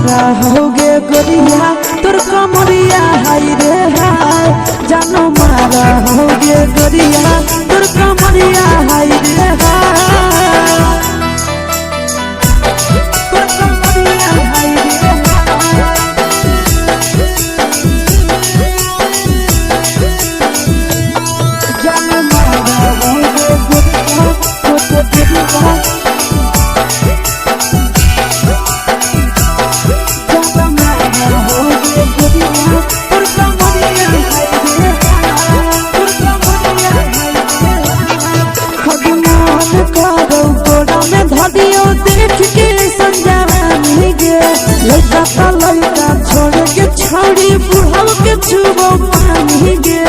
मारा होगे गोरिया तोर कमरिया हाय रे हाय। जानो मारा होगे गोरिया तोर कमरिया हाय रे हाय। तोर कमरिया हाय रे हाय। जानो मारा होगे गोरिया तोर कमरिया। देख के संजानी गे लड़का ता लड़का छोड़ के छोड़ी बुढ़ाव के छुबो पानी गे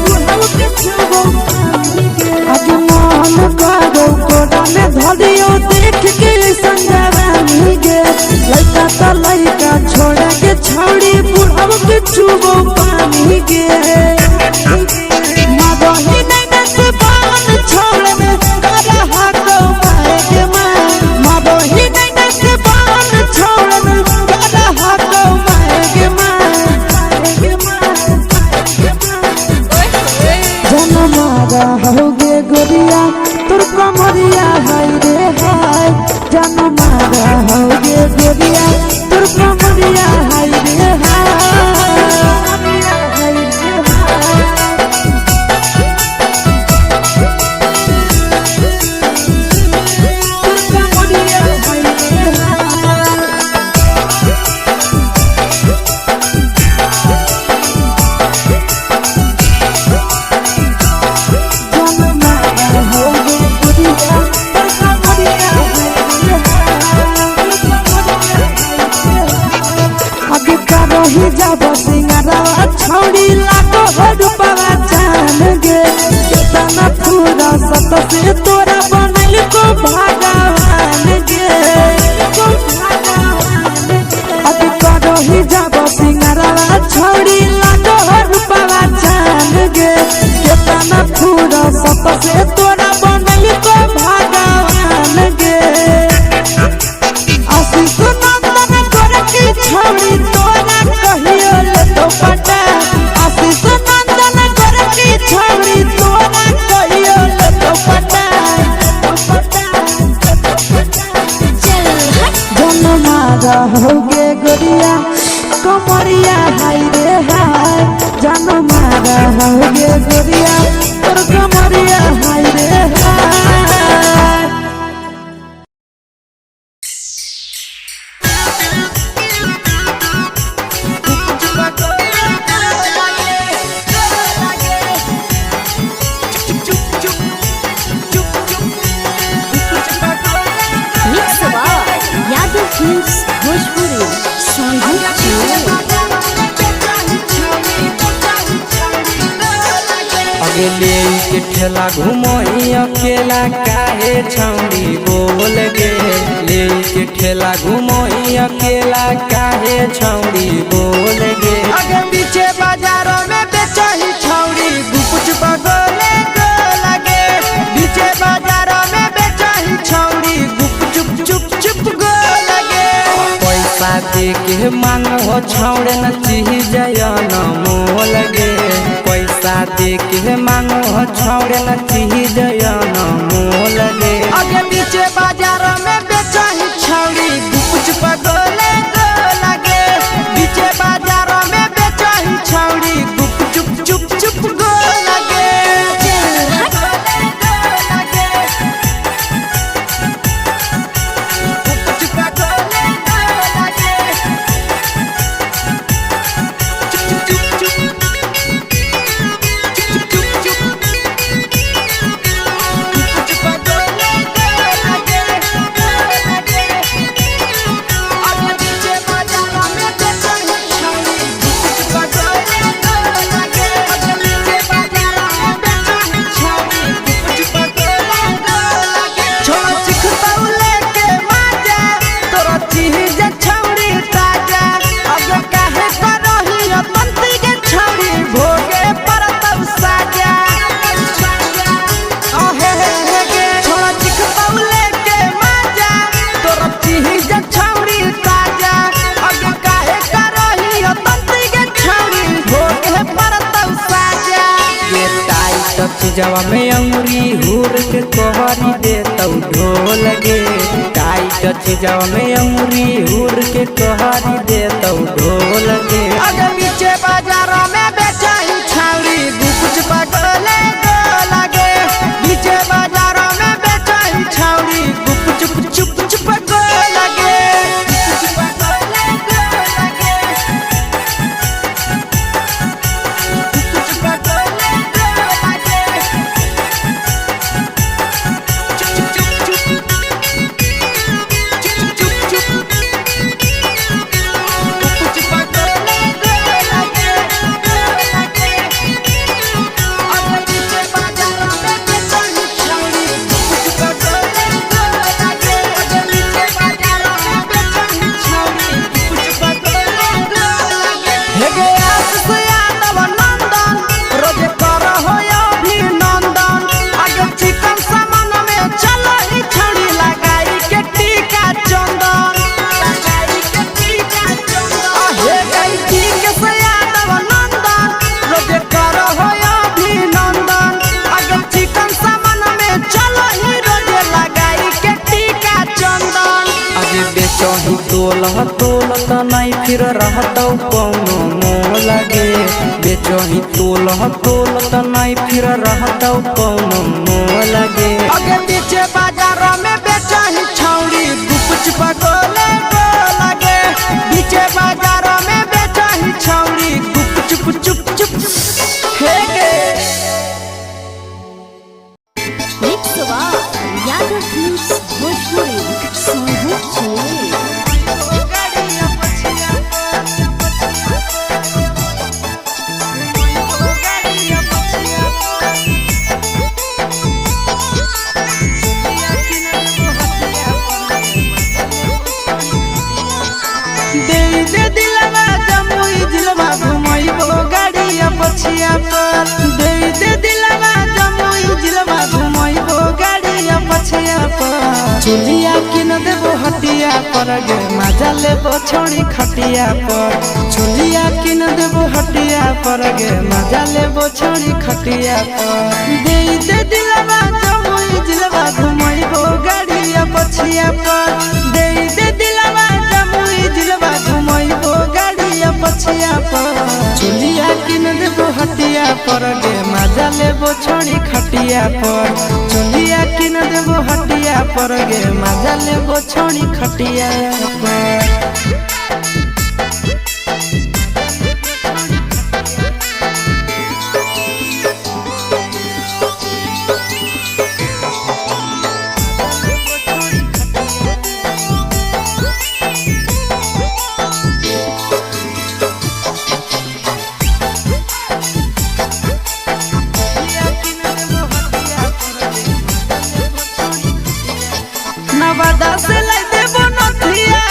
बुढ़ाव के छुबो पानी गे। आज मन करो कोड़ा में धरियो देख के संजानी गे लड़का ता लड़का छोड़ के छोड़ी बुढ़ाव के छुबो पानी गे। मादोही नहीं नस पान छोड़ में करा हाको मारे के मां। मादोही नहीं नस पान छोड़ में करा हाको मारे के मां। जन मारा होगे गोरिया तोर कमरिया हाय रे हाय। जन मारा होगे गोरिया तोर कमरिया हाय रे हाय। छौड़ी लागो रूपवा जान गे केतना पूरा सत से तोरा बनल को भगवान गे। अब करही जाब सिंगारवा छौड़ी लागो रूपवा जान गे केतना पूरा सत से तोरा बनल को भगवान गे। आशीष नंदन गोरकी छौड़ी तोरा कहियो ले तो पटा। आशीष नंदन गोरकी छौड़ी तोरा कहियो ले तो पटा। जन मारा होगे गोरिया कमरिया हाय रे हाय। जन मारा होगे गोरिया तोर कमरिया हाय रे हाय। Mix by Yadav films Bhojpuri Sonbhadra. अगले के ठेला घुमोही अकेला काहे छौड़ी बोल गे। ले के ठेला घुमोही अकेला काहे छौड़ी बोल गे। आगे पीछे बाजारों में बेचही छौड़ी गुपच बगोले गो लगे। पीछे बाजारों में बेचही छौड़ी गुप चुप चुप चुप गो लगे। पैसा दे के मांगो छौड़े न चीज न मोल गे। पैसा दे के मांगो छौड़े न चीज न मोल गे। आगे पीछे बाजारों में बेचही छौड़ी गुपच बगोले गो लगे। पीछे बाजारों में बेचही छौड़ी गुप चुप चुप चुप गो लगे। चीजवा में अंगुरी हुर के कोहरी दे तौ ढोल गे। टाइट चीजवा में अंगुरी हुर के कोहरी दे तौ ढोल गे। अगे बीचे बाजार में बेचाही छाउरी गुपचुप गोले गोलागे। बीचे बाजार में बेचाही छाउरी गुपचुप चुप चुप गोलागे। गुपचुप गोले गोलागे। गुपचुप गोले गोलागे। चुप चुप चुप चुप चुप चुप गुपचुप गोले गोलागे गोलागे। अगे बीचे बाजार में बेचाही छाउरी गुपचुप गोले गोलागे। अगे बीचे बाजार में बेचाही छाउरी गुपचुप गोले गोलागे। हे गे आशीष यादव नंदन रोज कर हो अभिनंदन। आगे चिकन सामान में चलो ही छड़ी लगाई के टीका चंदन। लगाई के टीका चंदन। हे गई ठीक से यादव नंदन रोज कर हो अभिनंदन। आगे चिकन सामान में चलो ही रोज लगाई के टीका चंदन। अगे बेचही तोल तोल त नहीं फिर रहतौ कौनो मोल गे। बेचही तोल तोल त नहीं फिर रहतौ कौनो मोल गे। अगे बीचे बाजार में बेचाही छौड़ी गुपचुप गोले गोलागे। बीचे बाजार में बेचाही छौड़ी गुपचुप चुप चुप हे गे। Mix by Yadav films Bhojpuri Sonu Chile. दे दे दिलवा जमुई जिलवा घुमैबो गाड़िया पछिया पर। दे दे दिलवा जमुई जिलवा घुमैबो गाड़िया पछिया पर। चुलिया किन देबो हटिया पर गे मजा लेबो छोड़ी खटिया पर। चुलिया किन देबो हटिया पर गे मजा लेबो छोड़ी खटिया पर। दे दे दिलवा जमुई जिलवा घुमैबो गाड़िया पछिया पर। दे दे दिलवा जमुई जिलवा घुमैबो गाड़िया पछिया पर। चुलिया किन देबो हटिया पर गे मजा लेबो छोड़ी खटिया पर। चुलिया किन देबो हटिया पर गे मजा लेबो छोड़ी खटिया पर। नवादा से लाई देबो नथिया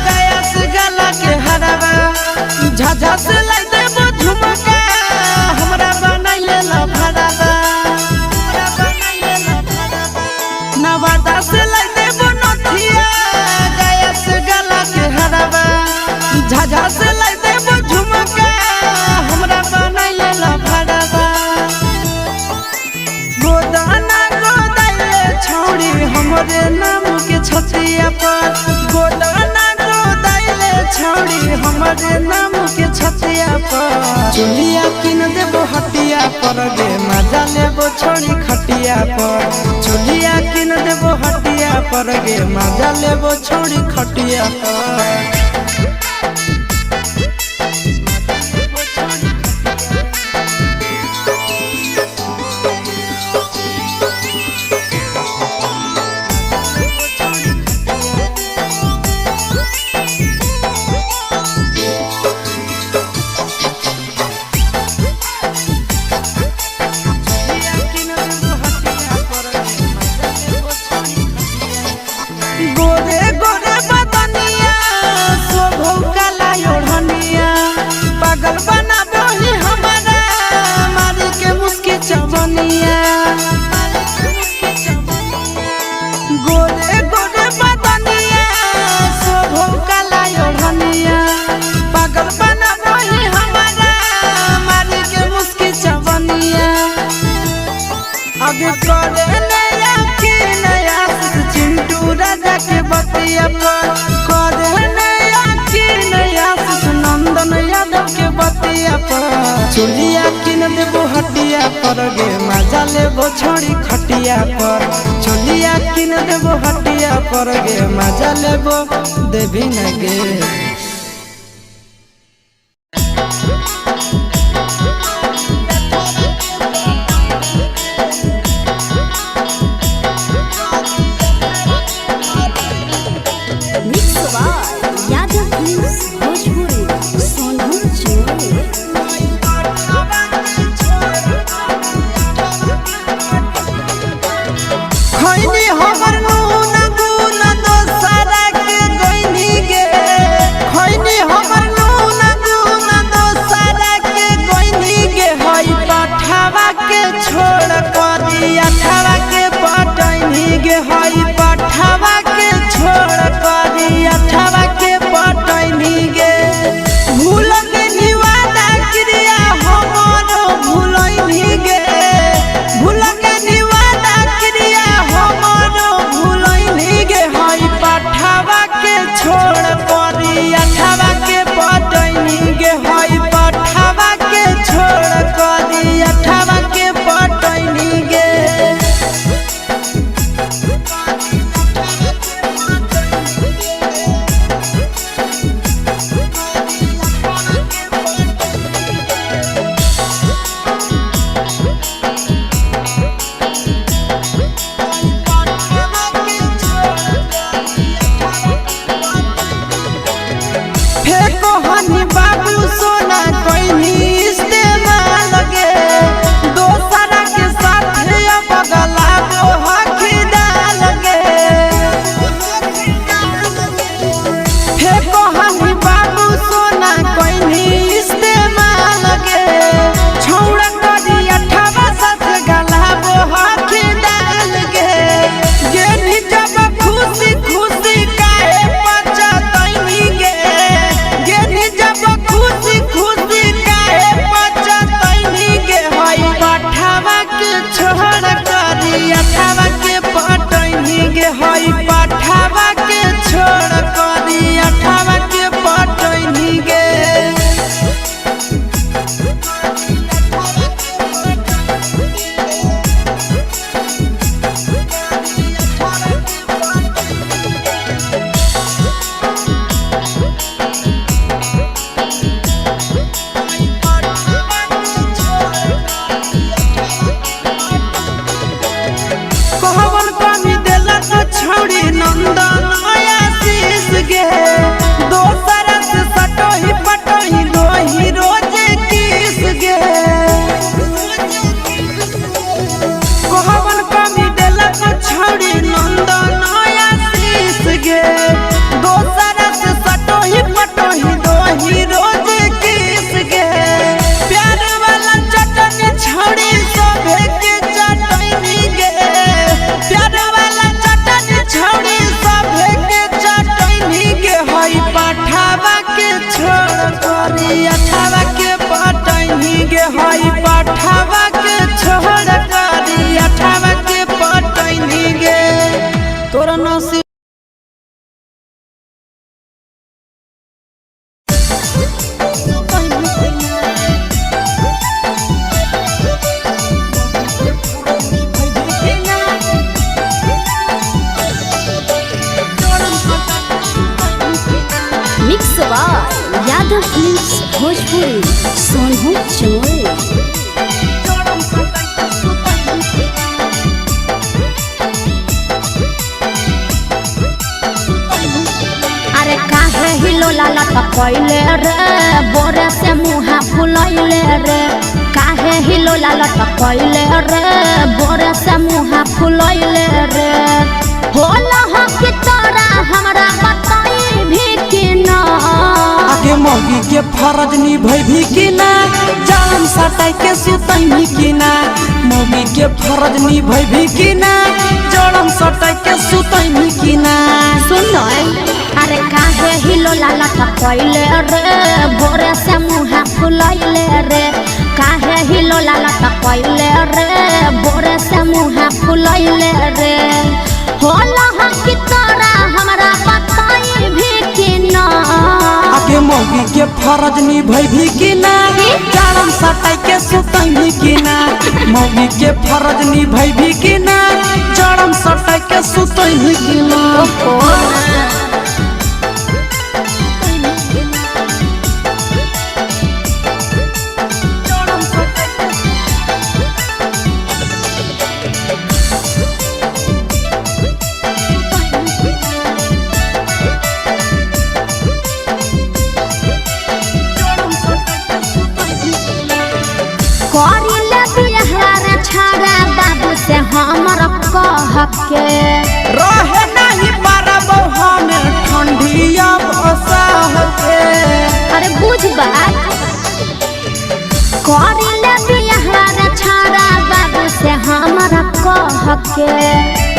गया से गला के हरावा। झाझा से लाई देबो झुमका हमरा बनाइले ला भरावा। नवादा से लाई देबो नथिया गया से गला के हरावा। झाझा से लाई देबो झुमका हमरा बनाइले ला भरावा। गोदाना गोदाइले छौड़ी हमरे नाम के छतिया पर। गोदाना गोदाइले छौड़ी हमरे नाम के छतिया पर। चुलिया किन देबो हटिया पर गे मजा लेबो छोड़ी खटिया पर। चुलिया किन देबो हटिया पर गे मजा लेबो छोड़ी खटिया पर। गोरे गोरे बदनिया चोलिया किन देबो हटिया पर गे मजा लेबो छोड़ी खटिया पर। चोलिया किन देबो हटिया पर गे मजा लेबो देवी न गे। Mix by Yadav films Bhojpuri Sonpur Jamui. खैनी हमर नून गुन दोसरा के गइनी गे। खैनी हमर नून गुन दोसरा के गइनी गे। हई पठावा के छोड़ करी अठावा के पटैनी गे। हई पठावा के छोड़ करी अठावा के पटैनी गे। भूल गेनी वादा क्रिया हमर भूलैनी गे। भूल गेनी वादा क्रिया हमर भूलैनी गे। हई पठावा के छोड़ करी अठावा के पटैनी गे। हई पठावा के छोड़ करी अठावा के पटैनी गे। फेको हनी बाबू सोना कोइनी इस्तेमाल गे। दोसरा के साथ अब गला गो हकीदाल गे। फेको हनी बाबू सोना कोइनी इस्तेमाल गे। छौड़ा करी अठावा सस गला गो हकीदाल गे। गेनी जब खुशी खुशी काहे पचतैनी गे। गेनी जब खुशी खुशी काहे पचतैनी गे। हई पठावा के छोड़ करी अठावा के पटैनी गे। हई पठावा के छोड़ करी अठावा के पटैनी गे। कहवन कमी देलक छौड़ी नंदन आशीष गे। दोसर से सटोही पटोही लोही रोज किस गे। कहवन कमी देलक छौड़ी नंदन आशीष गे। दोसर से सटोही पटोही लोही रोज किस गे। प्यार वाला चटनी छौड़ी सभे के चटनी गे। प्यार वाला चटनी छौड़ी सभे के चटनी गे। हई पठावा के छोड़ करी अठावा के पटैनी गे। हई पठावा के छोड़ करी अठावा के पटैनी गे। तोरा नसीब mix by Yadav films Bhojpuri Sonpur Jamui. अरे काहे हिलोला लटकैले रे बोरे से मुहा फुलैले रे। काहे हिलोला लटकैले रे बोरे से मुहा फुलैले रे। होला हो कि तोरा हमरा बताई भी कि ना। आगे मौगी के फरज निभैभी कि ना, जान सटाई के सुतैनी कि ना। मौगी के फरज निभैभी कि ना, जड़म सटाई के सुतैनी कि ना। सुन अरे काहे हिलोला लटकैले रे बोरे से मुहा फुलैले रे। काहे हिलोला लटकैले रे बोरे से मुहा फुलैले रे। होला हो कि तोरा हमरा बताई भी कि ना। आगे मौगी के फरज निभैभी कि ना, जाड़म सटाई के सुतैभी कि ना? मौगी के फरज निभैभी कि ना? जाड़म सटाई के सुतैभी कि ना? करी ले बियाह रे छाड़ा बाबू से हमर कह के। रहे नहीं पारब हम ठंडिया बसाह के। अरे बुझ बात, करी ले बियाह रे छाड़ा बाबू से हमर कह के।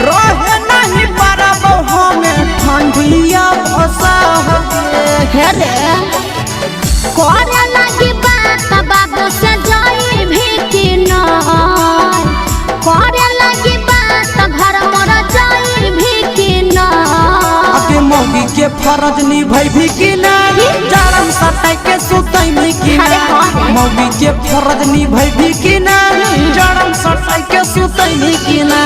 रहे नहीं पारब हम ठंडिया बसाह के। हे रे करे लगी बात बाबू से जाई भी कि ना? करे लगी बात घर मोर जाई भी कि ना? अके मौगी के फरज निभैभी कि ना? जाड़म सटाई के सुतैभी कि ना? अरे हाँ रे। मौगी के फरज निभैभी कि ना? जाड़म सटाई के सुतैभी कि ना?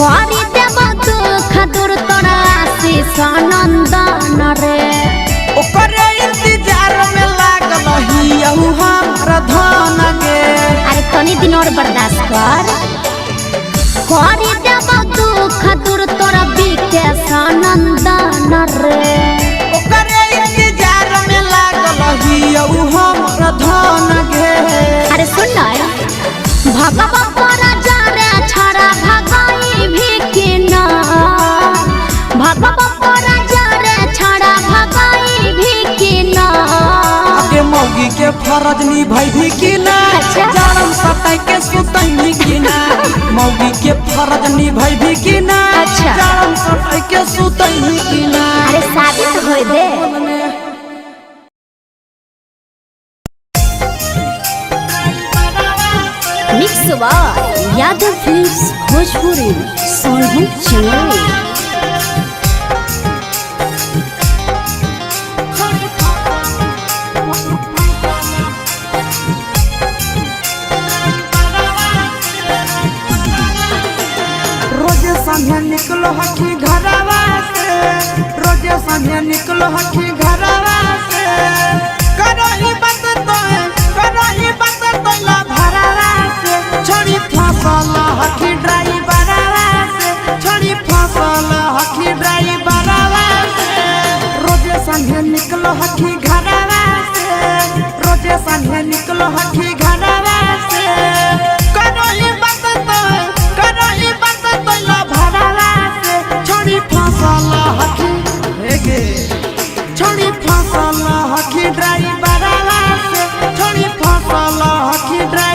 करी देब दुख दूर तोरा आशीष नंदन रे। ओकरे इंतजार में लागल हियहु हमरा धन के। अरे तनी दिन और बर्दाश्त कर। करी देब दुख दूर तोरा विकेश नंदन रे। ओकरे इंतजार में लागल हियहु हमरा धन के। अरे सुन न, भगवा पर जा रे छड़ा भगाई भी कि ना? भगवा पर जा रे छड़ा भगाई भी कि ना? के मौगी के फरज निभैभी कि ना? अच्छा। जाड़म सटाई के सुतैभी कि ना? मौगी के फरज निभैभी कि ना? अच्छा। जाड़म सटाई के सुतैभी कि ना? अरे शादी तो होए दे। Mix by Yadav films Bhojpuri Sonhu Chennai. रोज संझे निकलो हखी घरवा से, रोज संझे निकलो हखी घरवा से। करो ही बात तो, करो ही बात तो ला भरवा से। छोड़ी फसल हखी ड्राइवरवा से, छोड़ी फसल हखी ड्राइवरवा से। रोज संझे निकलो हखी घरवा से, रोज संझे निकलो हखी घरवा से। करो ही बात तो, करो ही बात तो ला भरवा से। छोड़ी फसल हखी हे गे, छोड़ी फसल हखी ड्राइवरवा से, छोड़ी फसल हखी ड्राइवरवा।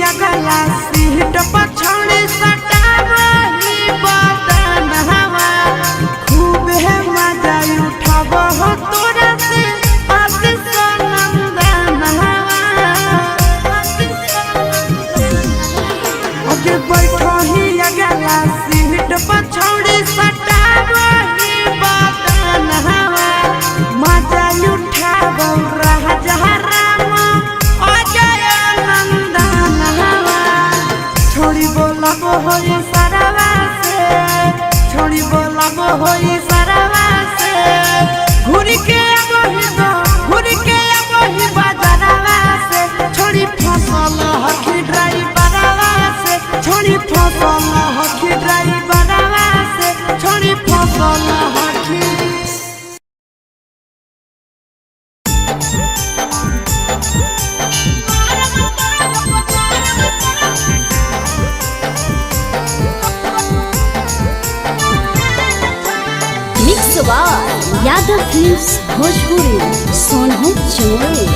अगला सीट पर छौड़ी सटावही बदन हवा खूब है मजा उठाब हो तोरा से आशीष नंदन हवा। ओके बैठो ही अगला सीट पर छौड़ी सटावही बदन हवा मजा उठाब राजा राम अजय नंदन हवा। छोड़ी बोलब होई सरवा से, छोड़ी बोलब होई सरवा से, घूर के अबही दो घूर के अबही बाजारवा से, छोड़ी फसल हखी ड्राइवरवा से, छोड़ी फसल हखी ड्राइवरवा से, छोड़ी फसल हखी। Mix by Yadav films Bhojpuri Sonu Chamoli.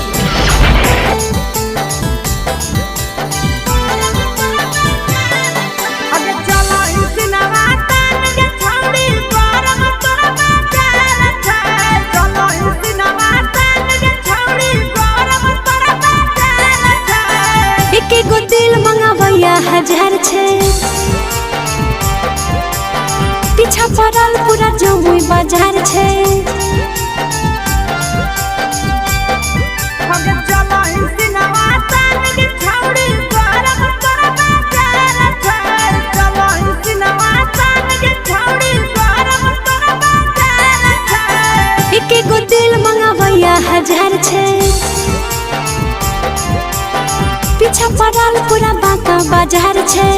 अगे चलो इसिनवा तान के छौड़ी गरम तोरा बाजार छै, चलो इसिनवा तान के छौड़ी गरम तोरा बाजार छै। एके गो दिल मंगावैया हजार छै, पीछा पड़ल पूरा जमुई बाजार छै। अगे चलो इसिनवा तान के छौड़ी गरम तोरा बाजार छै, चलो इसिनवा तान के छौड़ी गरम तोरा बाजार छै। एके गो दिल मंगावैया हजार छै, पीछा पड़ल पूरा बांका बाजार छै।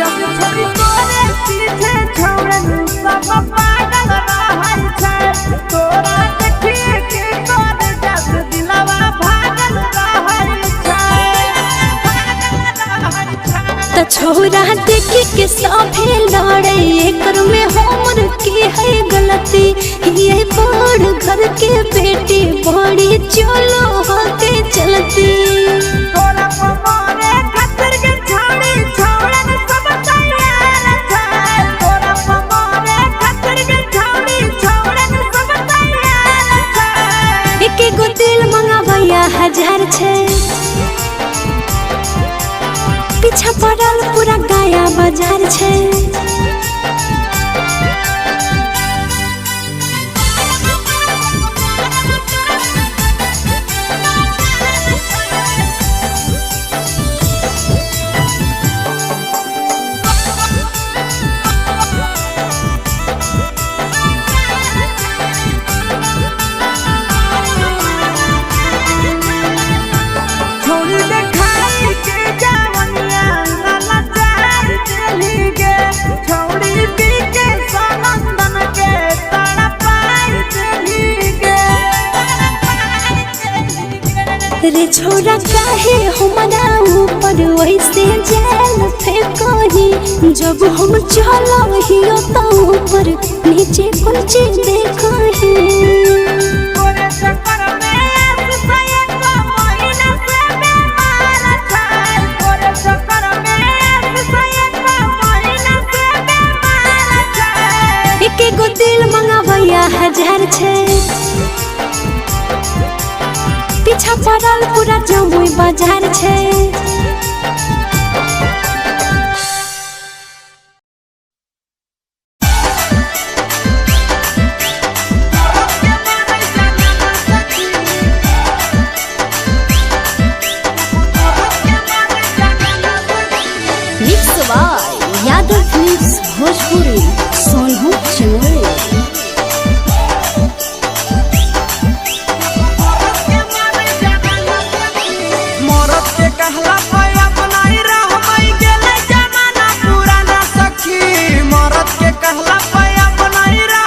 अगे छोरी तोरे पीछे छौड़न सब पागल रहल छै, तोरा देखिए के तोर जस दिलवा भागल रहल छै, भागल रहल छै। त छोरा देखे के सभे लड़े, एकर में हमर के है गलती, ये बड़ घर के बेटी बड़ी चलो होके चलती। तोरा पमरे खातिर के छौड़ी छौड़न सब तैयार छै, तोरा पमरे खातिर के छौड़ी छौड़न सब तैयार छै। एके गो दिल मंगावैया हजार छै, पीछा पड़ल पूरा गाया बाजार छै। छोड़ी देखाई के जावनिया लाला चार चली गे, छोड़ी पी के सनंदन के तड़ा पार चली गे। रे छोरा काहे हमरा ऊपर वैसे जाल फेंकही, जब हम चलहियो त ऊपर नीचे कुछ देखही। तोरे चक्कर में आस एक महीना से बीमार छै, तोरे चक्कर में आस एक महीना से बीमार छै। एके गो दिल मंगावैया हजार छै, पीछा पड़ल पूरा जमुई बाजार छै। Mix by Yadav films Bhojpuri Sonu Chamoli. मरद के कहला पे अपनाई रहमई गेले जमाना पुराना सखी, मरद के कहला पे अपनाई रह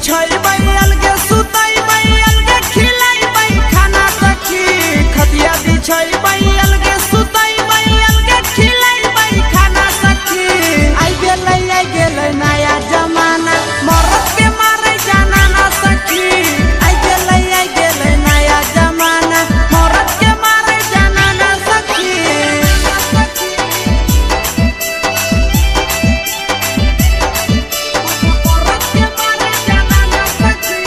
बिछैबै अलगे सुतैबै अलगे खिलैबै खाना सखी। खटिया बिछैबै अलगे सुतैबै अलगे खिलैबै खाना सखी। आई गेलै नया जमाना मरद के मारे जाना ना सखी। आई गेलै नया जमाना मरद के मारे जाना ना सखी। मरद के मारे जाना ना सखी।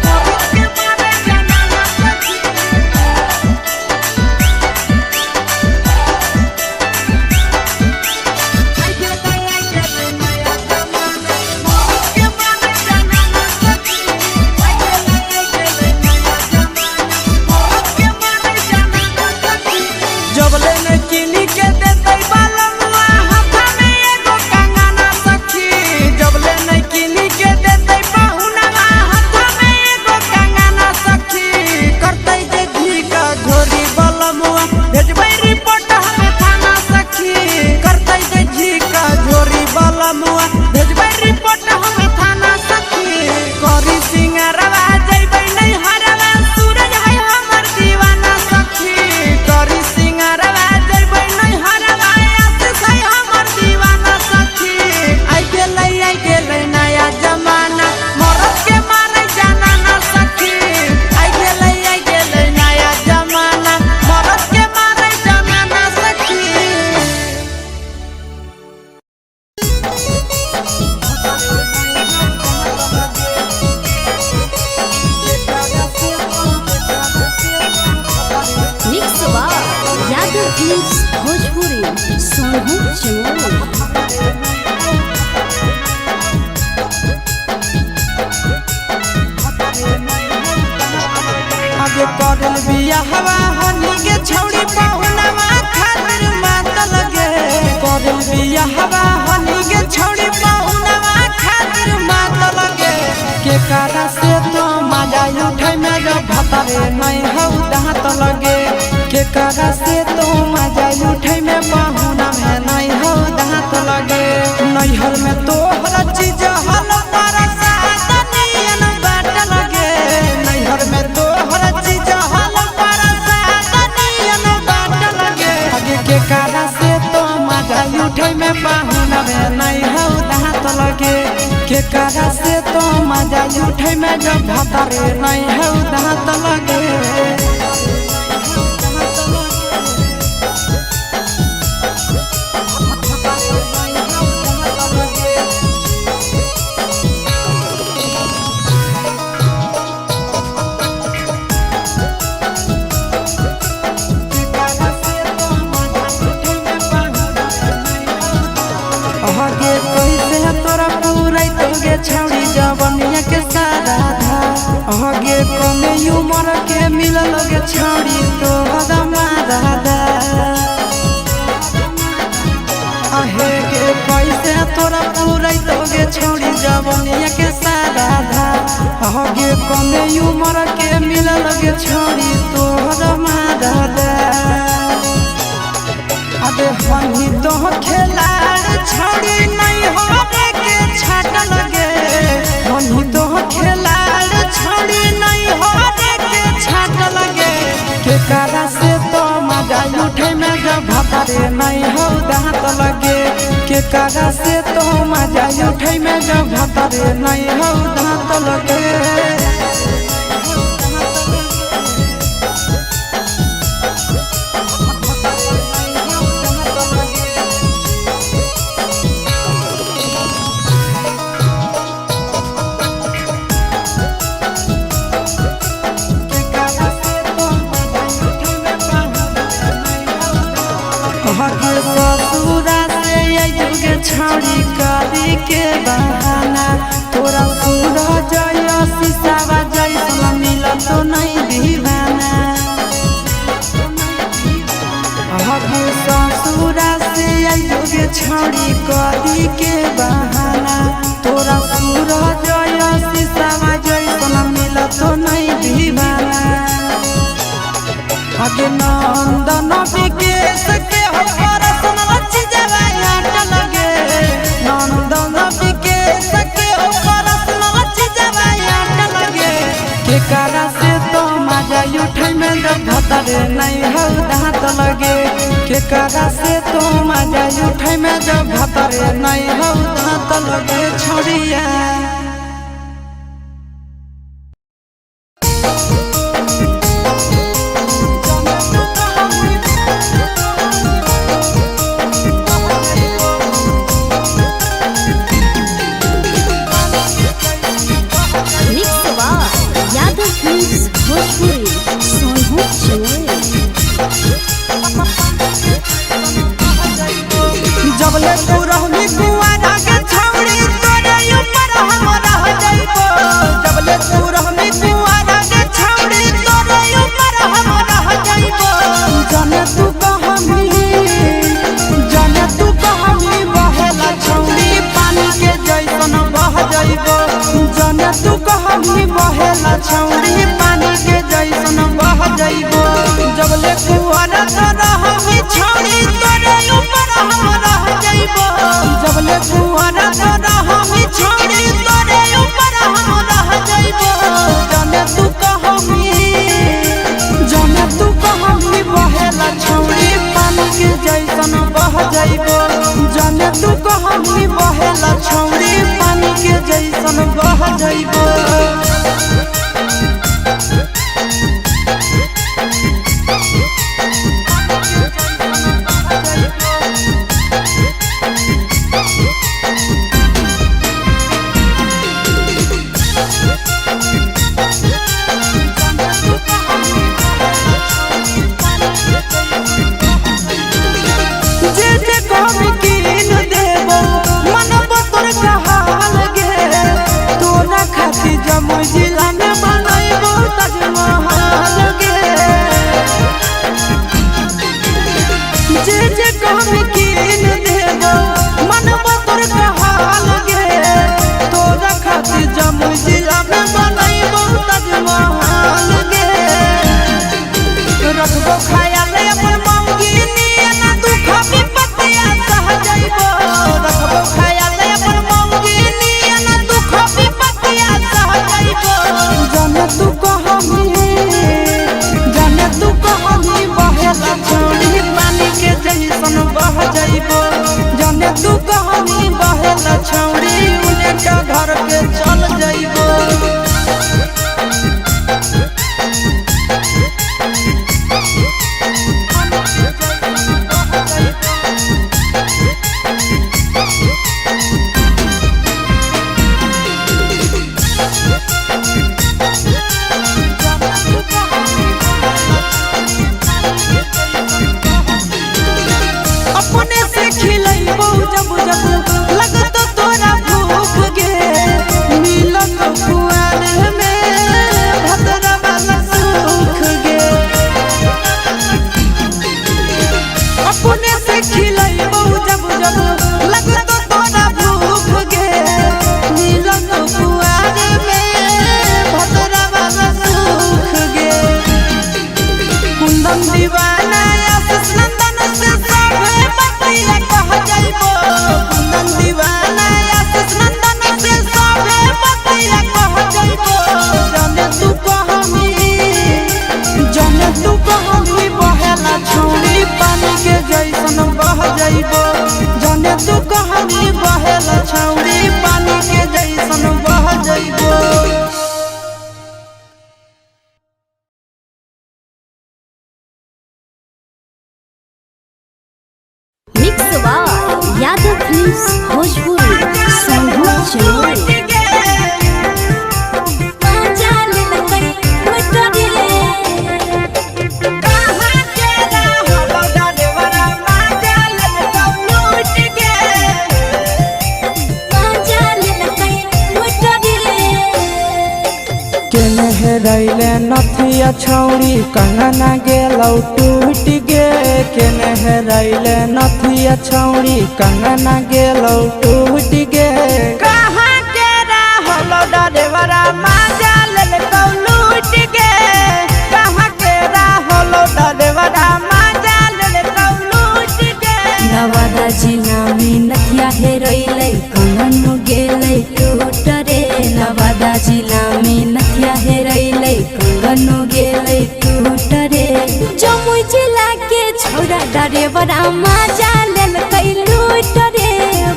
मरद के मारे जाना ना सखी। आई गेलै नया जमाना मरद के मारे जाना ना सखी। आई गेलै नया जमाना मरद के मारे जाना ना सखी। जबले न किनी के देतै बालमुआ हाथा में एगो कंगना सखी। जबले न किनी के देतै पहुनवा हाथा में एगो कंगना सखी। करतै जे घी का घोरी बालमुआ भेजबै रिपोर्ट हमें थाना सखी। करतै जे घी का घोरी बालमुआ भेजबै रिपोर्ट हमें थाना सखी। करी सिंगरवा जइबै नहीं हरवा सूरज है हमर दीवाना सखी। करी सिंगरवा जइबै नहीं हरवा आशीष है हमर दीवाना सखी। आई गेलै नया जमाना मरद के मारे जाना ना सखी। आई गेलै नया जमाना मरद के मारे जाना ना सखी। Mix by Yadav films Bhojpuri Sonu Chamoli. आगे करल बियाहवा हनी के छौड़ी पहुनवा खातिर मात लगे। करल बियाहवा हनी के छौड़ी पहुनवा खातिर मात लगे। के कारा से तो मजा उठै में जब भतरे नहीं हौ दांत लगे। के कारा से तो मजा उठै में पहुना में नहीं हौ दांत लगे। नैहर में तोहर चीज हल तारा साथ नियन बाट लगे। नैहर में तोहर चीज हल तारा साथ नियन बाट लगे। आगे के कारा से तो मजा उठै में पहुना में नहीं हौ दांत लगे। के कारा से तो मजा उठै में जब भतरे नहीं हौ दांत लगे। आगे कैसे तोरा पूरा तोगे छौड़ी जवनिया के सारा धा। आगे कमे उमर के मिलल गे छौड़ी तोहरा मारा दा। आहे के कैसे तोरा पूरा तोगे छौड़ी जवनिया के सारा धा। आगे कमे उमर के मिलल गे छौड़ी तोहरा मारा दा। अबे हनी तो खेलाड़ छौड़ी नहीं हो के छाट लगे। हनी तो खेलाड़ छौड़ी नहीं हो के छाट लगे। के कारा से तो मजा उठै में जब भतरे नहीं हो दांत लगे। के कारा से तो मजा उठै में जब भतरे नहीं हो दांत लगे। हके ससुरा से अइबे छौड़ी करी के बहाना। तोरा सूरज शीशावा जैसन मिलत नहीं दीवाना। हके ससुरा से अइबे छौड़ी करी के बहाना। तोरा सूरज शीशावा जैसन मिलत नहीं दीवाना। आगे नंदन विकेश के हो परसन लच जवानी। केकरा से तो मजा उठै में जब भतरे नहीं हौ दांत लगे छौड़िया। Mix by Yadav films Bhojpuri Sonu Chinoy. जबले तू रहनी कुआरा के छौड़ी तोरे ऊपर हम रह जइबो। जबले तू रहनी कुआरा के छौड़ी तोरे ऊपर हम रह जइबो। जाने तू कहमी, जाने तू कहमी बहेला छौड़ी पानी के जैसन बह जइबो। जाने तू कहमी बहेला छौड़ी पानी के जैसन बह जइबो। जबले कुआरा तो रहमी छौड़ी तोरे ऊपर हम रह जइबो। जबले कुआरा तो रहमी छौड़ी तोरे ऊपर हम रह जइबो। जाने तू कहमी, जाने तू कहमी बहेला छौड़ी पानी के जैसन बह जइबो। जाने तू कहमी बहेला छौड़ी पानी के जैसन बह जइबो। जे जे कहबी कीन देबो मनब तोर कहाल गे। तोरा खातिर जमुई जिला में बनैबो ताजमहल गे। जे जे कहबी कीन देबो मनब तोर कहाल गे। तोरा खातिर जमुई जिला में बनैबो ताजमहल गे। रखबो ख्याल अपन मौगी नियन दुख विपत्तिया सह जइबो। रखबो ख्याल अपन मौगी नियन दुख विपत्तिया सह जइबो। जाने तू कहमी, जाने तू कहमी बहेला छौड़ी पानी के जैसन बह जइबो। जाने तू कहमी बहेला छौड़ी उने का घर के चल जइबो। अपने से खिलैबो जब जब लगत तोरा भूख गे। मिलत कुआर में भद्रा वाला सुख गे। अपने से खिलैबो जब जब लगत तोरा भूख गे। मिलत कुआर में भद्रा वाला सुख गे। कुंदन दीवाना आशीष नंदन से सभे बतिया कह जइबो। कुंदन दीवाना आशीष नंदन से सभे बतिया कह जइबो। जाने तू कहमी, जाने तू कहमी बहेला छौड़ी पानी के जैसन बह जइबो। जाने तू कहमी बहेला छौड़ी पानी के जैसन बह जइबो। Mix by Yadav films Bhojpuri Sonu Chinoy. केने हेरैले नथिया छौड़ी कंगना गेलौ टूट गे। केने हेरैले नथिया छौड़ी कंगना गेलौ टूट गे। कहाँ के रहलो डरेवरा माजा लेलकौ लूट गे। कहाँ के रहलो डरेवरा माजा लेलकौ लूट गे। नवादा जिला में नथिया हेरैलै कंगन गेलै टूट रे। नवादा जिला में नथिया हेरैलै कंगन गेलै टूट रे। जमुई जिला के छौड़ा डरेवरा मजा लेलकै लूट रे।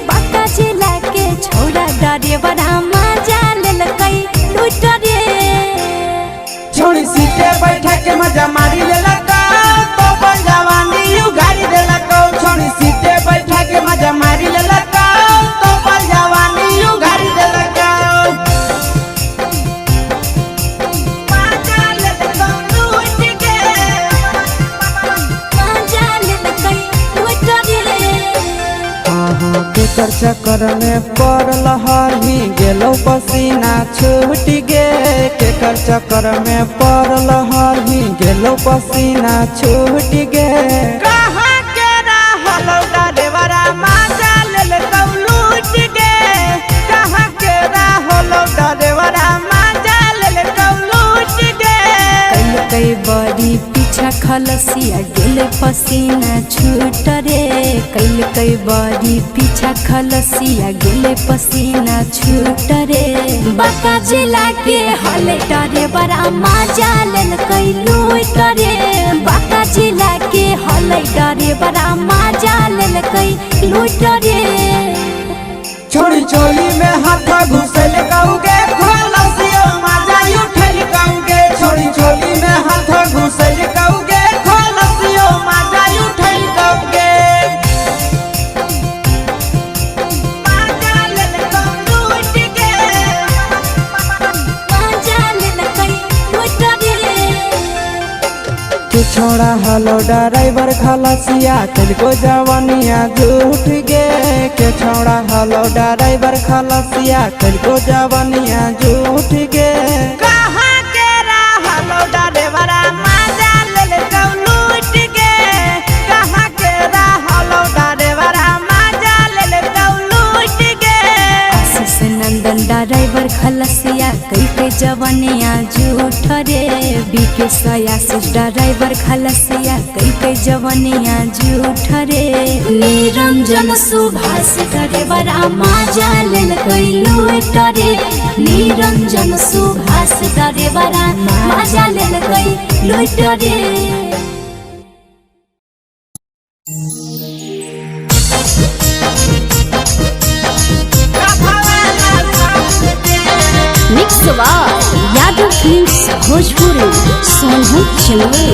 बांका जिला के छौड़ा डरेवरा मजा लेलकै लूट रे। छोड़ी सीटे बैठा के मजा मारी लेलक तो बन जवानी उगारी देलक। छोड़ी सीटे बैठा के मजा मारी लेलक तो बन जवानी उगारी देलक। मजा लेलक लूट गे। मजा लेलकै लूट रे। केकर चक्कर में पड़ल हही गेलो पसीना छूट गे। केकर चक्कर में पड़ल हही गेलो पसीना छूट गे। कहाँ के रहलो डरेवरा मजा लेलकौ लूट गे। कहाँ के रहलो डरेवरा मजा लेलकौ लूट गे। कई बड़ी पीछा खलसिया गेल पसीना छूट रे। कैलकै बड़ी पीछा खलसिया गेल पसीना छूट रे। बांका जिला के हले डरेवरा मजा लेलकै लूट रे। बांका जिला के हले डरेवरा मजा लेलकै लूट रे। छोड़ी चोली में हाथ घुसल कौगे खोलसियो मजा उठल कौगे। छोड़ी चोली में हाथ घुसल कौगे खोलसियो मजा उठल कौगे। मजा लेलकौ लूट गे। मजा लेलकै लूट रे। के छोड़ा हलो ड्राइवर खलसिया तिनको जवानिया झूठ गे। के छोड़ा हलो ड्राइवर खलसिया तिनको जवानिया झूठ गे। कहाँ के रहलो डरेवरा मजा लेलकौ लूट गे। कहाँ के रहलो डरेवरा मजा लेलकौ लूट गे। आशीष नंदन ड्राइवर खलसिया कैके जवनिया झूठ रे। बीके सयासी ड्राइवर खलसिया कैके जवनिया झूठ रे। निरंजन सुभाष ड्राइवरा मजा लेलकै लूट रे। निरंजन सुभाष ड्राइवरा मजा लेलकै लूट रे। Mix by Yadav films Bhojpuri Sonu Chinwe.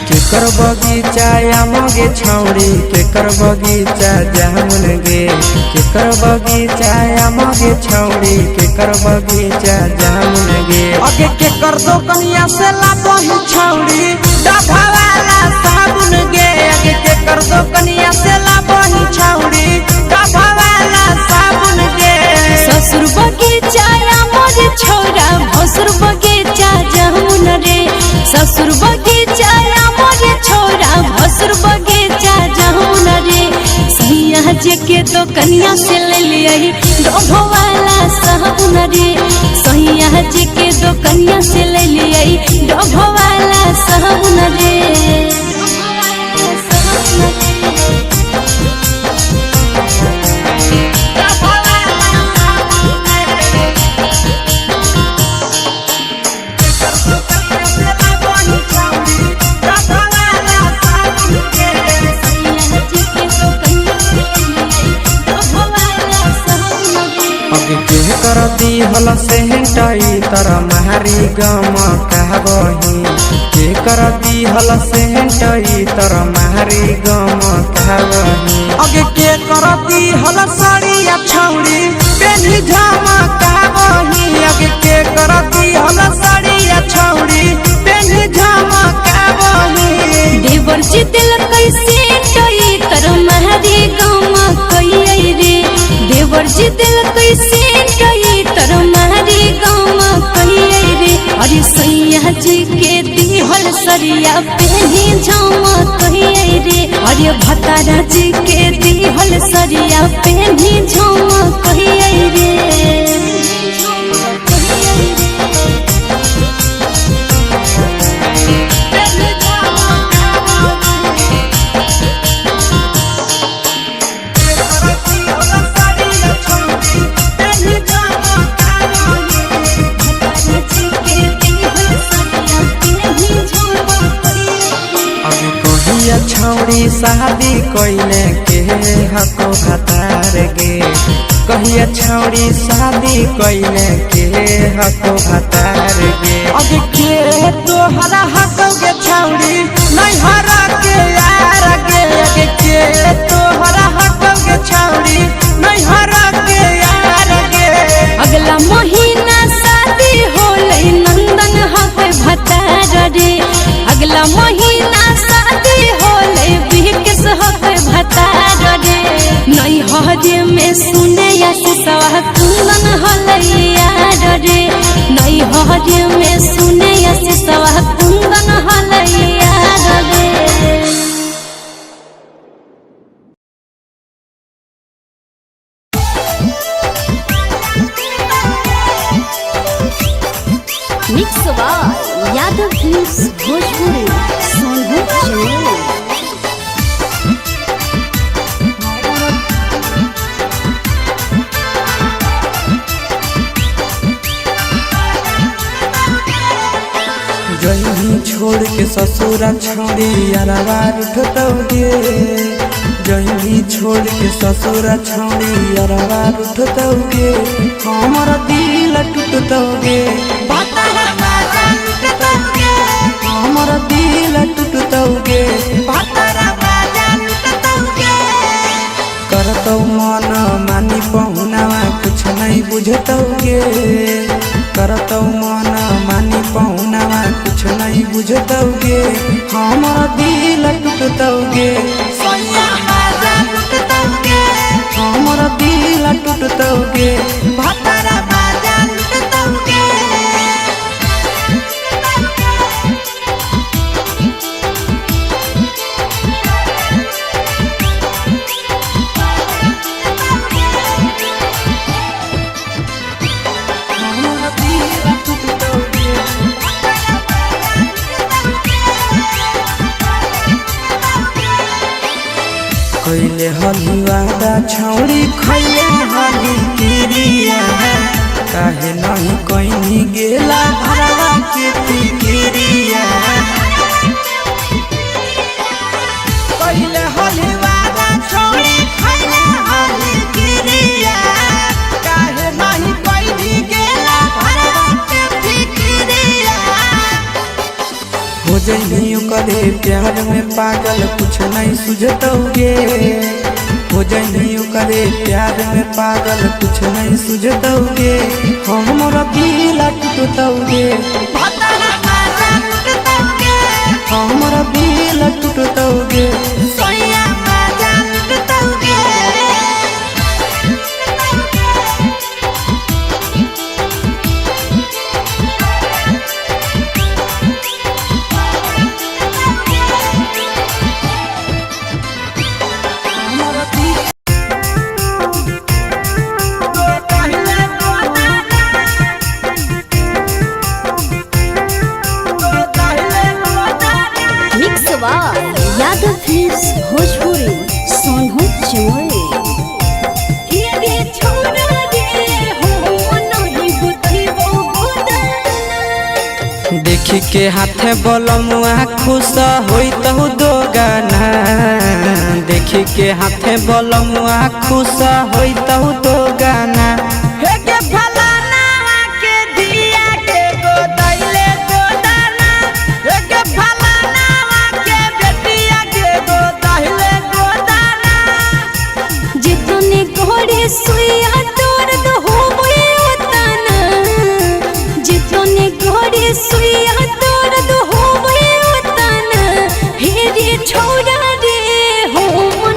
केकर बगीचा आमगे छौड़ी केकर बगीचा जामुन गे। केकर बगीचा आमगे छौड़ी केकर बगीचा जामुन गे। अगे के कर दो कनिया से लाबही छौड़ी डभा वाला साबुन गे। अगे के कर दो कनिया से लाबही छौड़ी डभा वाला साबुन गे। ससुर बगीचा मोर छौरा भसुर बगीचा जामुन रे। ससुर बगीचा मोर छौरा भसुर बगीचा जामुन रे। सैया जे के तो कनिया से ले लियही डोभो वाला साबुन रे। सैया जे के तो कनिया से ले लियही डोभो वाला साबुन रे। अगे के कर दी हल सेहटाई तर मारी गम कहबही। के कर दी हल सेहटाई तर मारी गम कहबही। अगे के कर दी हल साड़िया छौड़ी पेन्ही झमा कहबही। अगे के कर दी हल साड़िया छौड़ी पेन्ही झमा कहबही। देवर जी दिल कैसे टई तर मारी गम कई रे। देवर जी दिल कैसे टई तर मारी गम कई रे। अरे सैया जी के दिहल सरिया पेनी झमा कई रे। अरे भतारा जी के दिहल सरिया पेनी झमा कई रे। Thank you. छौड़ी शादी कइले के हको भतार गे, कहिया छौड़ी शादी कइले के हको भतार गे। अब के तोहरा हकौ गे छौड़ी नैहरा के यार गे, अब के तोहरा हकौ गे छौड़ी नैहरा के यार गे। अगला महीना शादी होलै नंदन हक भतार रे, अगला महीना शादी होलै बिकेश हक भतार रे। नैहर में सुने आशीषवा कुंदन होलै यार रे, नैहर में सुने आशीषवा कुंदन होलै यार रे। Mix by Yadav films Bhojpuri Sonu Chamoli. जही छोड़ के ससुरा छौड़ी अरवा उठतौ गे, जही छोड़ के ससुरा छौड़ी अरवा उठतौ गे, हमर दिल टूटतौ गे, हमर दिल टूटतौ गे। करतौ मन मानी पहुनावा कुछ नहीं बुझतौ गे, करतौ मन मानी पहुनावा कुछ नहीं बुझतौ गे, हमर दिल टूटतौ गे, हमर दिल टूटतौ गे। हमर दिल टूटतौ गे। कैले हली वादा छौड़ी खैले हली किरिया, काहे नहीं कहीं गेला भरवा के फिकिरिया। पहिले होली वाला छौड़ी खैले हली किरिया, काहे नहीं कोई गेला भरवा के फिकिरिया। हो जइनी ओकरे प्यार में पागल कुछ नहीं सुझतौ गे, हो जइनी ओकरे प्यार में पागल कुछ नहीं सुझतौ गे, हमर दिल टूटतौ गे, हमर दिल टूटतौ गे। सोया मजा लुटतौ गे। Mix by Yadav films Bhojpuri Sonu Chamoli. देखी के हाथे बलमुआ खुश होइतहु दो गाना, देखी के हाथे बलमुआ खुश होइतहु दो गाना। हे के फलाना के धिया के गोदैले गोदाना, हे के फलाना के बेटिया के गोदैले गोदाना। जितने घोड़े सुइया दर्द होवे उतना, जितने घोड़े सुइया दर्द होवे उतना, हे रे छोड़ा रे हो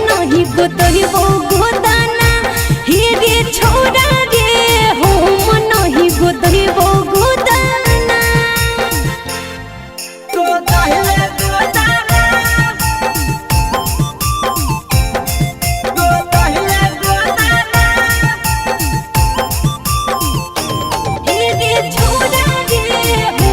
नहीं गोतहिबो गोदाना, हे रे छोड़ा रे हो नहीं गोतहिबो गोदाना। गोदैले गोदाना, गोदैले गोदाना। हे रे छोड़ा रे हो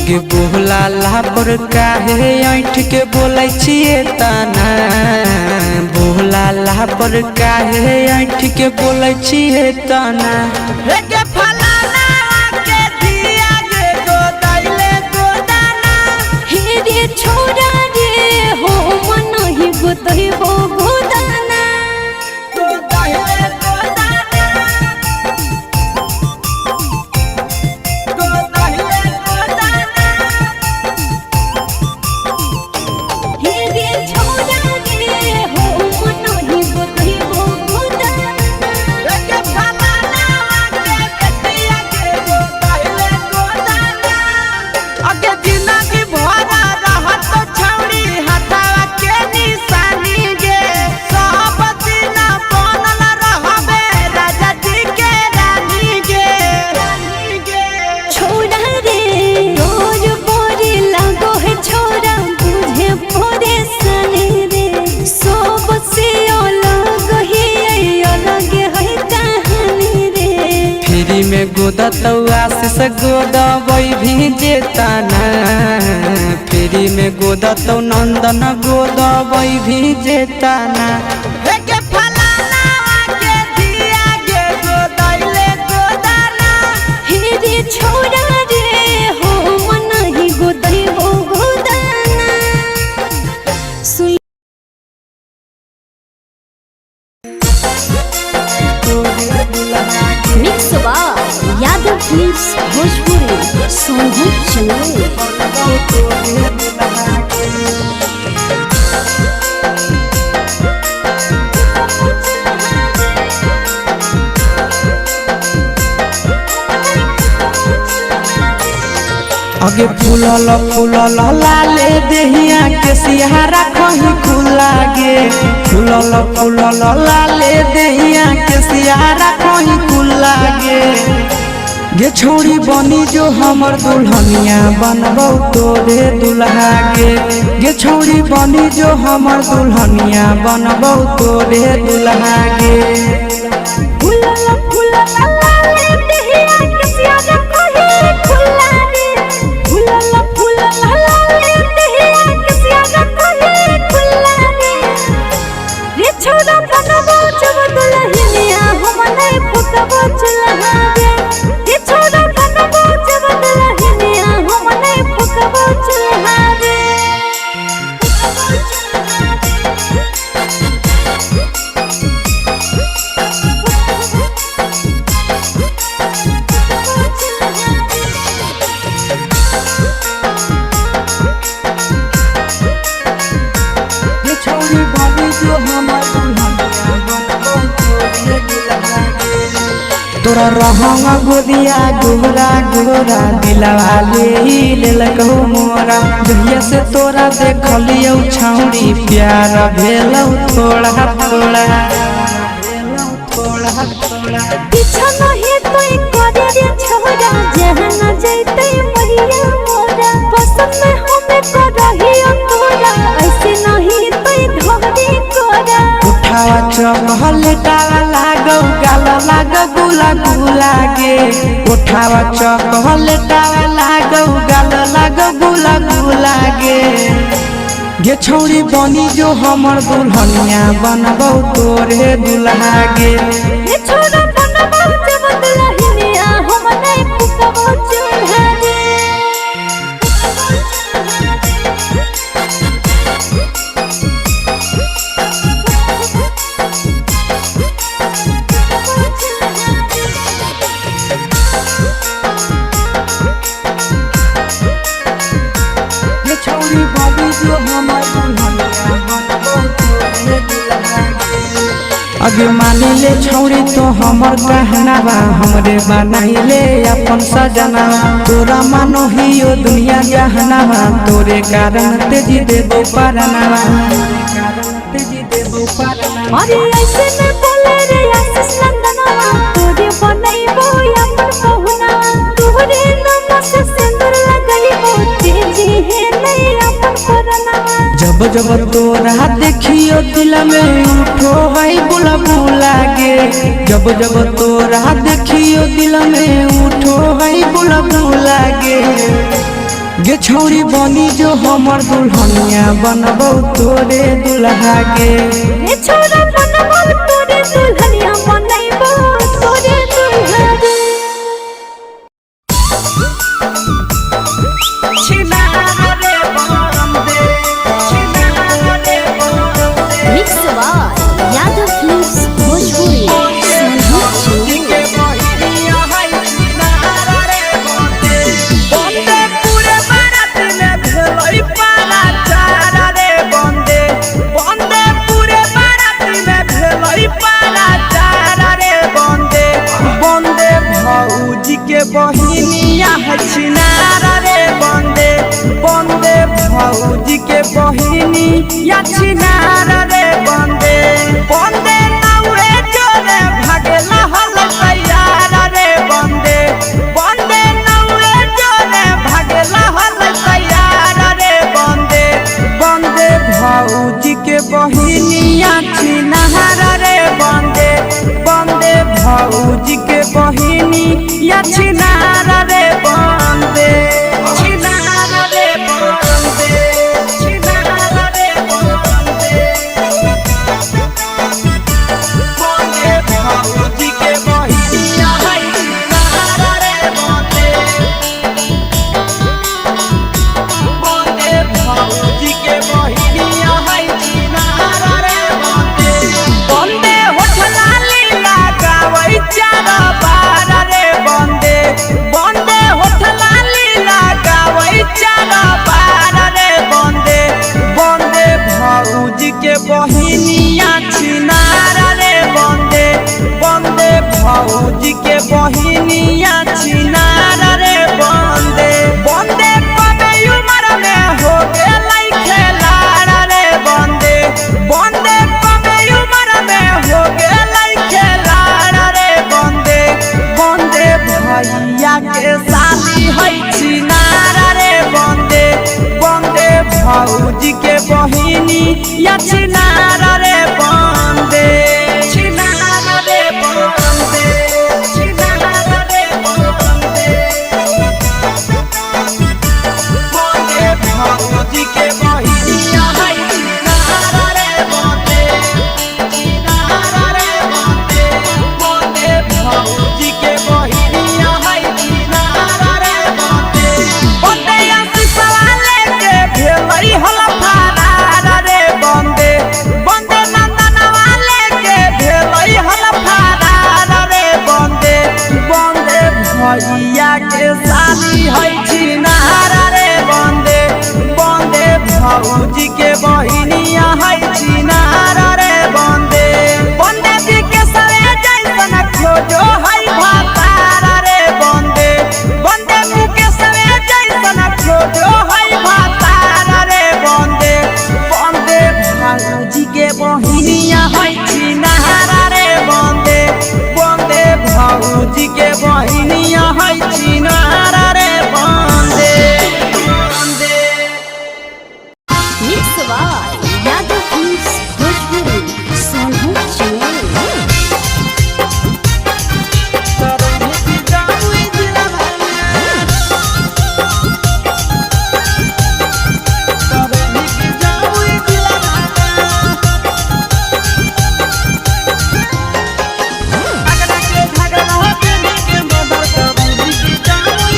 अगे बोला ला पर काहे ऐठ के बोलै छियै तना, बोला ला पर काहे ऐठ के बोलै छियै तना। के फलाना के दिया गे गोदाइले गोदाना। हे रे छोरा रे हो मन ही गोतइबो गोदाना। गोदाइले गोदाना, गोदाइले गोदाना। हे रे छोरा रे हो मन ही गोतइबो गोदाना। के फलाना के बेटिया के गोदाइले गोदाना। अगे जिंदगी भरा रहत छौड़ी हथवा के निशानी गे, सब दिन बनल रहबे राजा जी के रानी गे। छोरा रे रोज बोरे लागो है छोरा बुझे परेशानी रे, सब से अलग है अलग है कहानी रे। फ्री में गोदतौ आशीष गोदबै भी जेताना, फ्री में गोदतौ नंदन गोदबै भी जेताना। के फलाना के दिया गे गोदाइले गोदाना। हे रे छोरा रे हो मन ही गोतइबो गोदाना। सुन mix by Yadav films Bhojpuri Sonu Chandel. अगे फूलल फूलल लाले देहिया के सिहारा खही खुला गे, फूलल फूलल लाले देहिया के सिहारा खही खुला गे। गे छौड़ी बनी जो हमर दुल्हनिया बनबौ तोरे दुल्हा गे, गे छौड़ी बनी जो हमर दुल्हनिया बनबौ तोरे दुल्हा गे। फूलल फूलल लाले देहिया के सियारा कहे खुला रे, फूलल फूलल लाले देहिया के सियारा कहे खुला रे। रे छोरा बनबो जब दुल्हनिया हम नहीं फुकबो चूल्हा रे, रे छोरा बनबो जब दुल्हनिया हम नहीं फुकबो चूल्हा रे। गे छौड़ी बनी जो हमर दुल्हनिया बनबौ तोरे दुल्हा गे। तोरा रहंग गोदिया गोरा गोरा दिलवा ले लेलकौ मोरा, जहिया से तोरा देखलियौ छौड़ी प्यार भेलौ थोड़ा थोड़ा। पीछा नहीं तोय करे रे छोरा, जहाँ न जैते मैया मोरा, पसंद में हमें करही तोरा, ऐसे नहीं तोय धरे कोरा। उठावा चॉकलेटावा लागौ गाल लागौ गुला गुला गे, उठावा चॉकलेटावा लागौ गाल लागौ गुला गुला गे। गे छौड़ी बनी जो हमर दुल्हनिया बनबौ तोरे दुल्हा गे। रे छोरा बनबो जब दुल्हनिया हम नहीं फुकबो चूल्हा रे। गे छौड़ी बनी जो हमर दुल्हनिया बनबौ तोरे दुल्हा गे। अगे मानी ले छौड़ी तो हमर कहनावा, हमरे बनाइले अपन सजना, तोरा मानो हियो दुनिया जहनावा, तोरे कारण तेजी देबो परनावा। अरे ऐसे में बोले रे आशीष नंदनवा, तोरे बनैबो अपन पहुना, तोरे नाम से सिंदूर लगैबो, तेजी है नहीं अपन परनावा। जब जब तोरा देखियो दिल में उठो है बुला बुला गे, जब जब तोरा देखियो दिल में उठो है बुला बुला गे। गे छौरी बनी जो हमर दुल्हनिया बनबौ तोरे दुल्हा गे। रे छोरा बनबौ तोरे दुल्हनिया बनैबौ तोरे दुल्हा गे। Mix by Yadav films Bhojpuri. बंदे पूरे बारात में भेलै पारा चारा रे बंदे, बंदे पूरे बारात में भेलै पारा चारा रे बंदे, बंदे भौजी के बहिनिया है छिनारा रे बंदे, बंदे भौजी के बहिनिया छिनारा रे बंदे, बंदे नाउए जोरे भागेला हल तैयार रे बंदे, बंदे नाउए जोरे भागेला हल तैयार रे बंदे, बंदे भौजी के बहिनिया छिनारा रे बंदे, बंदे भौजी के बहिनिया छिनारा रे बंदे, छिनारा रे बंदे, छिनारा रे बंदे, बंदे भौजी के बहिनिया है छिनारा रे बंदे, बंदे भौजी के बहिनिया है छिनारा रे बंदे, बंदे होठ लाली लगावै चार बार रे बंदे, बंदे होठ लाली लगावै चार बार रे बंदे, बंदे भौजी के बहिनिया छिनारा रे बंदे, बंदे भौजी के बहिनिया छिनारा रे बंदे, बंदे कमे उमर में हो गेलै खेलारा रे बंदे, बंदे कमे उमर में हो गेलै खेलारा रे बंदे, बंदे भैया के साली है छिनारा रे बंदे, बंदे भौजी के बहिनी या छिनारा रे बंदे, छिनारा रे बंदे, छिनारा रे बंदे, बंदे भौजी के बहिनिया है छिनारा रे बंदे, छिनारा रे बंदे, बंदे भौजी के बहिनिया है छिनारा रे बंदे, बंदे आशीषवा लेके भेलै हलफारा रे बंदे, बंदे नंदनवा लेके भेलै हलफारा रे बंदे, बंदे भैया के साली है छिनारा रे बंदे, बंदे भौजी के बहिनिया है छिनारा रे बंदे, बंदे जी के सरे जैसन खोजो है भातारा रे बंदे, बंदे मुकेश रे जैसन खोजो है भातारा रे बंदे, बंदे भौजी के बहिनिया है छिनारा रे बंदे, बंदे भौजी के बहिनिया है छिनारा रे बंदे, बंदे। Mix by Yadav films Bhojpuri. Sonu Chinu.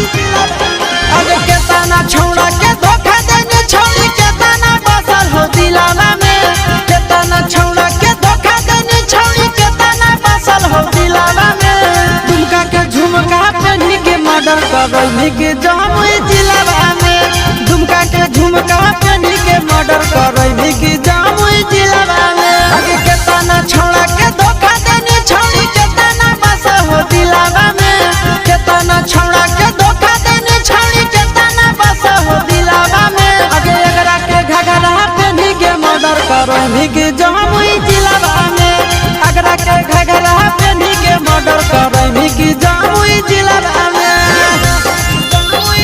अरे केतना छौड़ा के धोखा देने छौड़ी केतना बसल हो दिलावा में, केतना छौड़ा के धोखा देने छौड़ी केतना बसल हो दिलावा में, दुमका के झुमका पहनी के मर्डर करैली के जमुई जिलावा में, दुमका के झुमका पहनी के मर्डर करैली के जमुई जिलावा में। अरे केतना छौड़ा के धोखा देने छौड़ी केतना बसल हो दिलावा में, केतना छौड़ा के धोखा देने छौड़ी केतना बस हो दिलावा में, अगे एकरा के घघरा पेन्ही के मर्डर करैली के जमुई जिलावा में, अगरा के घघरा पेन्ही के मर्डर करैली के जमुई जिलावा में। जमुई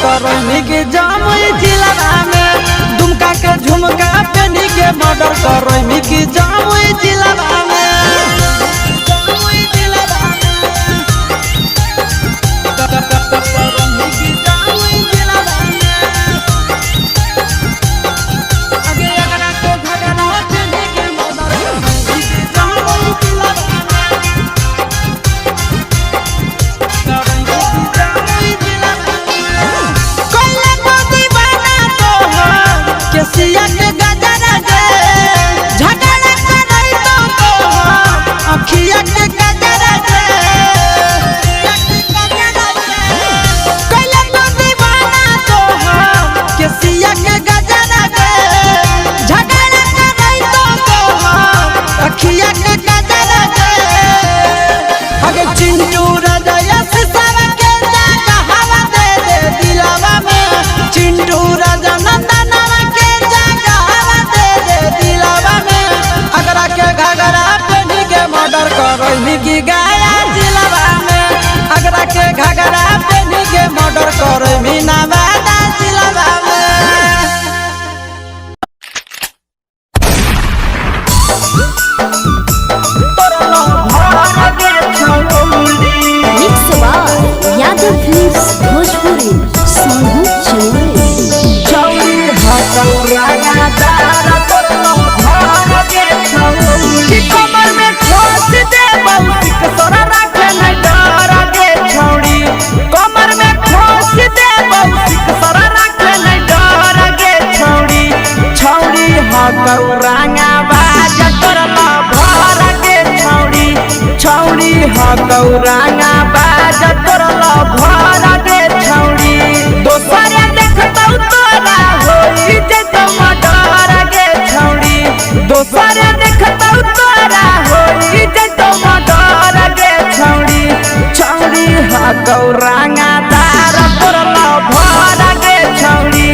करैनी के जमुई जिलावा में। दुमका के झुमका पेनी के मर्डर करैनी के जमुई जिलावा में। जमुई जिलावा में। करैनी के जमुई जिलावा में। आगे अगरा के घगरा पेनी के मर्डर करैनी के जमुई जिलावा में। केसिया के गजरा दे झगड़ा करई तो अखिया के गजरा दे कैला तो दीवाना तोहर केसिया के गजरा दे झगड़ा करई तो अखिया के गजरा दे। अगे चिंटू राजा यस सारा के जागा हवा दे दे दिलावा में। चिंटू राजा नंदनवा के जागा हवा दे दे दिलावा में। अगरा के घगरा पेनी के मर्डर करैनी की गाया जिलावा में। अगरा के घगरा पेनी के मर्डर करैनी नवादा जिलावा में। Mix by Yadav films Bhojpuri Sonu Chamoli. कि कमर में ठोस दे बहुतिक सोरा राखे नहीं डर गे छौड़ी। कमर में ठोस दे बहुतिक सोरा राखे नहीं डर गे छौड़ी। छौड़ी हकौ रांगा बाज करला भर गे छौड़ी। छौड़ी हकौ रांगा बाज करला भर गे छौड़ी। दोसर देखतौ तोरा होई जैतौ मर्डर गे छौड़ी। दोसर देखतौ तोरा होई जैतौ मर्डर गे छौड़ी। छौड़ी हकौ रांगा तार तोरला भर गे छौड़ी।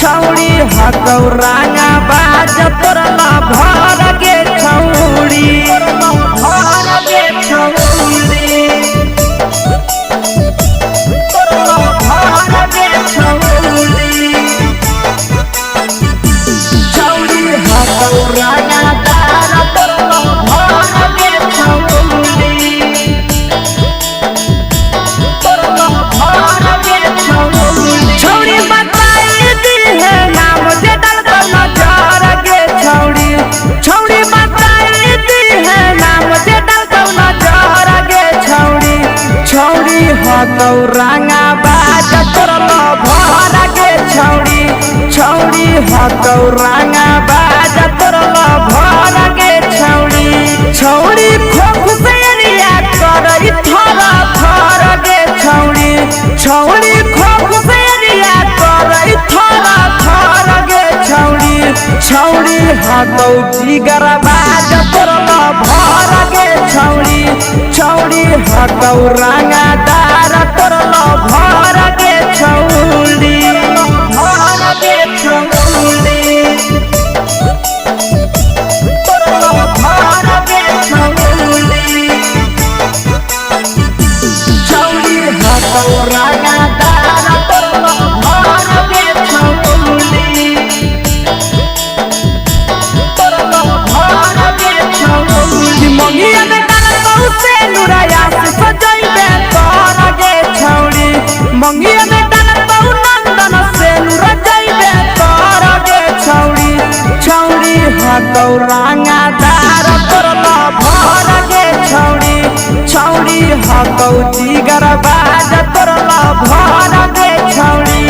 छौड़ी हकौ रांगा बाज तोरला भर गे छौड़ी। भर गे छौड़ी। तोरला भर गे छौड़ी। छौड़ी हकौ रांगा तार तोरला भर गे छौड़ी। तोरला भर गे छौड़ी। छौड़ी बताई दी है नाम जे डलतो नजर गे छौड़ी। छौड़ी बताई दी है नाम जे डलतो नजर गे छौड़ी। छौड़ी हकौ रांगा बाज तोरला भर गे छौड़ी। छौड़ी हकौ रांगा बाज तोरला भर गे छौड़ी। छौड़ी खोख से एरिया करई थर थर गे छौड़ी। छौड़ी खोख से एरिया करई थर थर गे छौड़ी। छौड़ी हकौ जिगर बाज तोरला भर गे छौड़ी। छौड़ी हकौ रांगा दार तोरला भर गे छौड़ी। भर गे छौड़ी। तोरला भर गे छौड़ी। छौड़ी हकौ रांगा दार तोरला भर गे छौड़ी। तोरला भर गे छौड़ी। मंगिया में डालतौ से नुराया से सजैबे तोर गे छौड़ी। मंगिया में डालतौ नंदन से नुरा जैबे तोर गे छौड़ी। छौड़ी हकौ रांगा दार तोरला भर गे छौड़ी। छौड़ी हकौ जिगर बाज तोरला भर गे छौड़ी।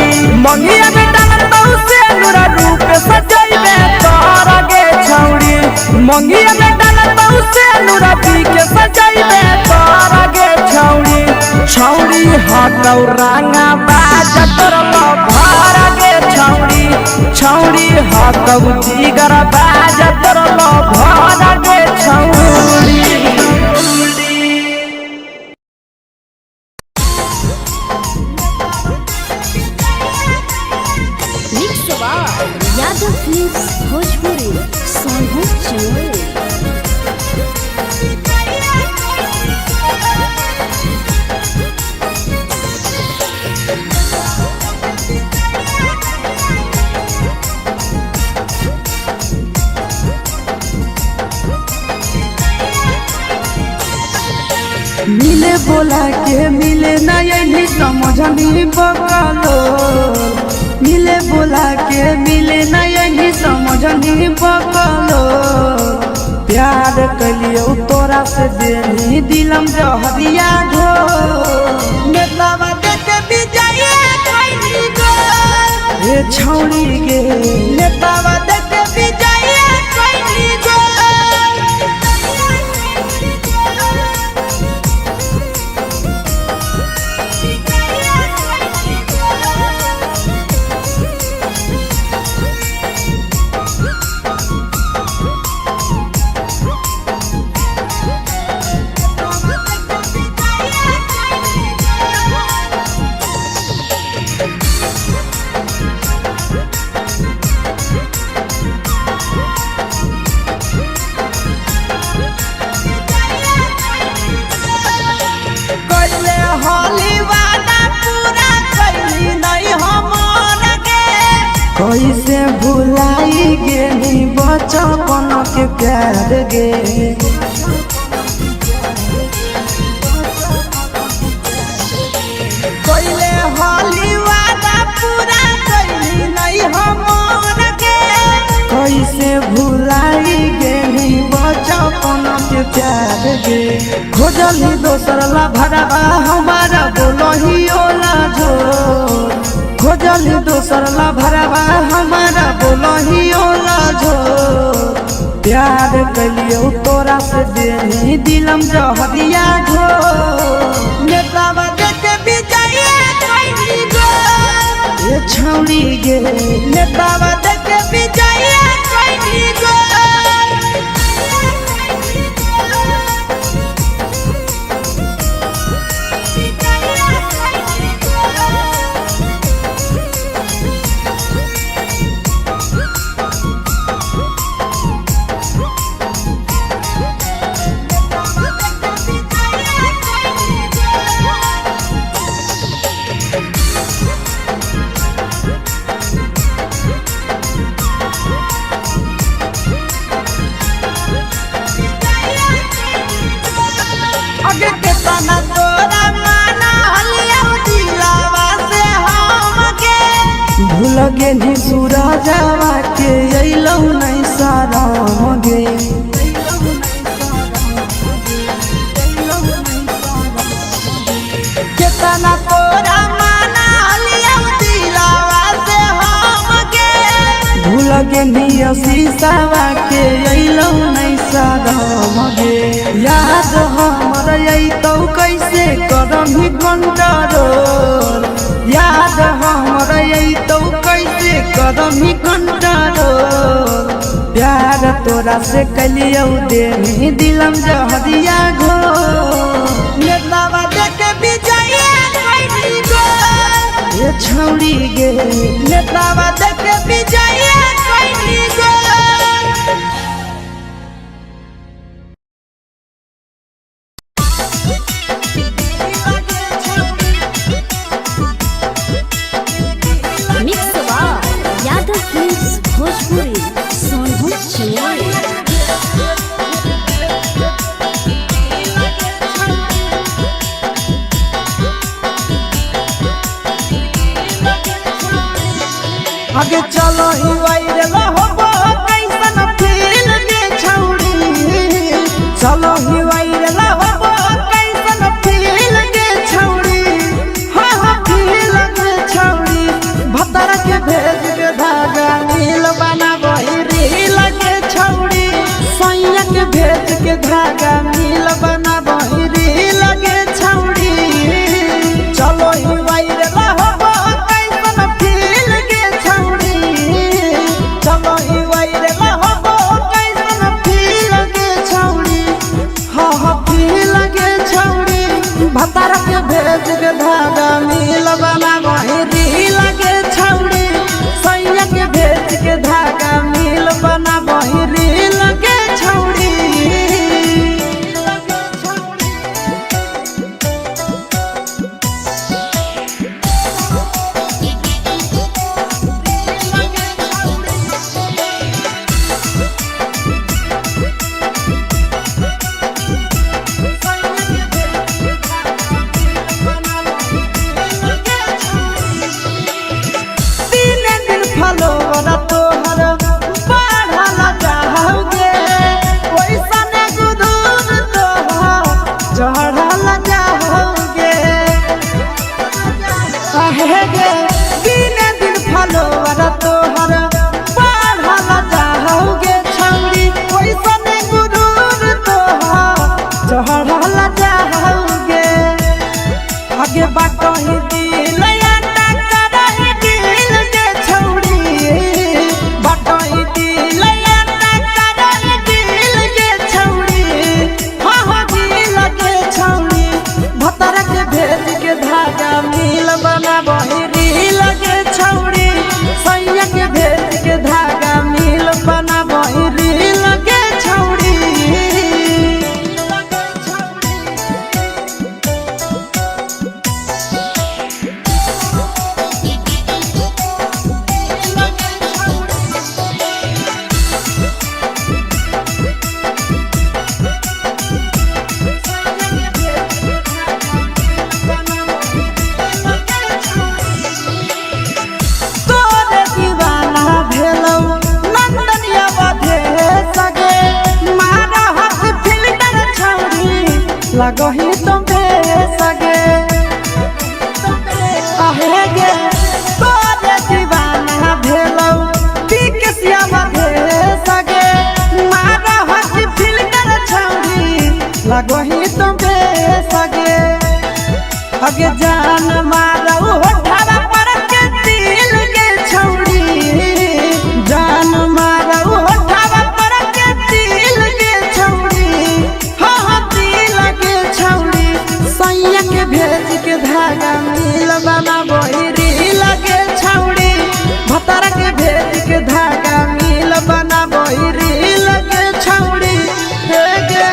मंगिया में डालतौ से नुरा रूप सजैबे तोर गे छौड़ी। मंगिया में डालतौ से नुरा पी के सजैबे तोर गे छौड़ी। छौड़ी हकौ रांगा बाज तोरला भर गे छौड़ी। छौड़ी हकौ जिगर बाज तोरला भर गे छौड़ी। Mix by Yadav films Bhojpuri Sonu Chamoli. Thank you. मिले बोला के मिले नहीं समझनी बकलो। मिले बोला के मिले नहीं समझनी बकलो। प्यार कलियो तोरा से देनी दिलम जहरिया घो। नेतावा देख विजय कैली गो। हे छौड़ी गे नेतावा देख विजय कैली गो। कैले होली वादा पूरा कैली नहीं हमर गे। कैसे भुलाई गेली बचपन के प्यार गे। कैले होली वादा पूरा कैली नहीं हमर गे। कैसे भुलाई गेली बचपन के प्यार गे। खोजली दोसर ला भरवा हमारा बोलही ओला झो। खोजली दोसर ला भरवा हमारा बोलही ओला झो। प्यार कलियो तोरा से देनी दिलम जहरिया घो। नेतावा देख विजय कैली गो। ए छौड़ी गे नेतावा देख विजय कैली गो। अगे केतना तोरा माना हलिया दिलावा से हमके। भूल गेली सूरजवा के अइलौ नहीं शरम गे। केतना तोरा माना हलिया दिलावा से हमके। भूल गेली शीशावा के अइलौ नहीं शरम गे। याद हमर अइतौ कैसे करम कंट्रोल। याद हमर अइतौ कैसे करम कंट्रोल। प्यार तोरा से कलियौ देनी दिलम जहरिया घो। नेतावा देख विजय कैली गो। ए छौड़ी गे नेतावा देख विजय कैली गो। Mix by Yadav films Bhojpuri Sonbhadra Chennai. आगे चलो ही वायरल होबो कैसन फील गे छौड़ी। चलो ही वायरल होबो कैसन फील गे छौड़ी। हाँ हाँ फील गे छौड़ी। भतर के भेज के धागा नील बना वही रील गे छौड़ी। सैया के भेज के धागा नील बना वही रील गे छौड़ी। चलो ही वायरल होबो कैसन फील गे छौड़ी। चलो ही वायरल होबो कैसन फील गे छौड़ी। हाँ हाँ फील गे छौड़ी। भतार के भेज के धागा नील बना वही रील गे छौड़ी। सैया के भेज के धागा नील बना वही रील गे छौड़ी। लजाओगे। आगे बाटही दिल आटा करही दिल गे छौड़ी, बाटही दिल आटा करही दिल गे छौड़ी, हाँ हाँ दिल गे छौड़ी। भतर के भेज के धागा मिल बनाबही रील गे छौड़ी, सैया के भेज के धागा मिल बनाबही रील गे छौड़ी। तोरे दीवाना भेलौ नंदनिया बधे सगे, मारा हाथ फिल्टर छौड़ी लगही तुम सगे। आहे गे तोरे दीवाना भेलौ पिकसिया बधे सगे, मारा हाथ फिल्टर छौड़ी लगही तुम सगे। अगे जान मारौ होठवा पर के दिल गे छौड़ी, जान मारौ होठवा पर के दिल गे छौड़ी, हाँ हाँ दिल गे छौड़ी। सैया के भेज के धागा मिल बनाबही रील गे छौड़ी, भतर के भेज के धागा मिल बनाबही रील गे छौड़ी। हे गे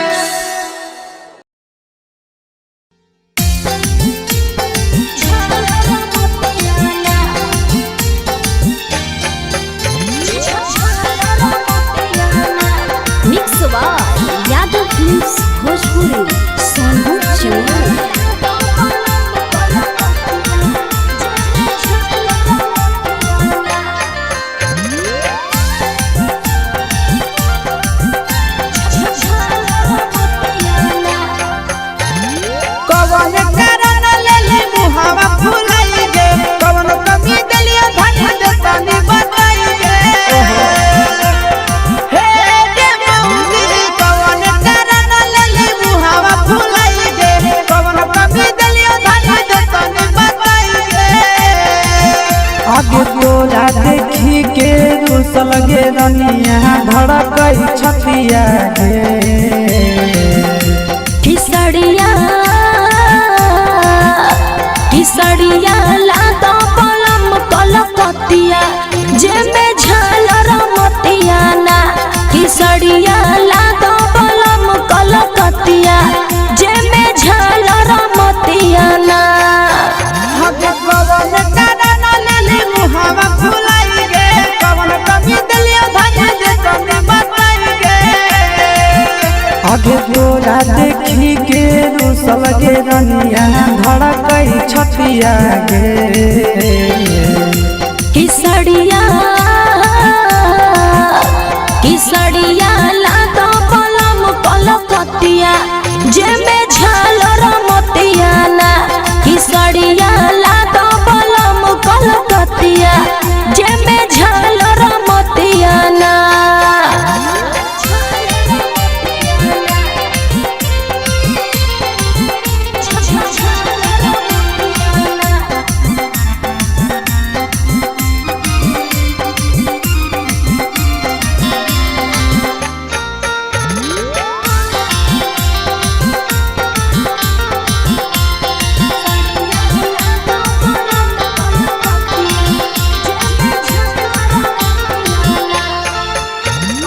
mix by Yadav films Bhojpuri Sonpur Chennai. कवन कारण लेले मुहावा फुलाई गे, कवन कमी देलियो धन देतानी बताई गे। हे गे मौगी कवन कारण लेले मुहावा फुलाई गे, कवन कमी देलियो धन देतानी बताई गे। आगे तोरा देखी के रुसल गे रनिया धड़कई छतिया गे। किसड़िया किसड़िया लादा पलम कलकतिया जेमे झालर मोतिया ना, किसड़िया लादा पलम कलकतिया जेमे झालर मोतिया ना। हगे कवन कारण लेले मुहावा फुलाई गे, कवन कमी देलियो धन देतानी बताई गे। आगे तोरा देखी के रुसल गे रनिया धड़कई छतिया गे। किसड़िया किसड़िया लादा पलम कलकतिया जेमे झालर मोतिया ना, किसड़िया लादा पलम कलकतिया जेमे झालर मोतिया ना।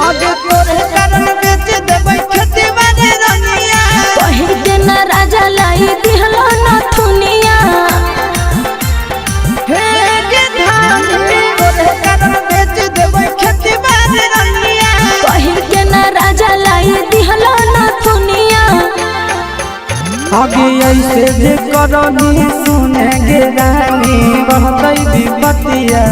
आगे तोरे कारण बेच देबै खेती बाड़ी रनिया, कही के ना राजा लाई दिहलो नथुनिया। हे गे धानी तोरे कारण बेच देबै खेती बाड़ी रनिया, कही के ना राजा लाई दिहलो नथुनिया। आगे ऐसे जे करनी सुने गे रानी बढ़तई विपतिया।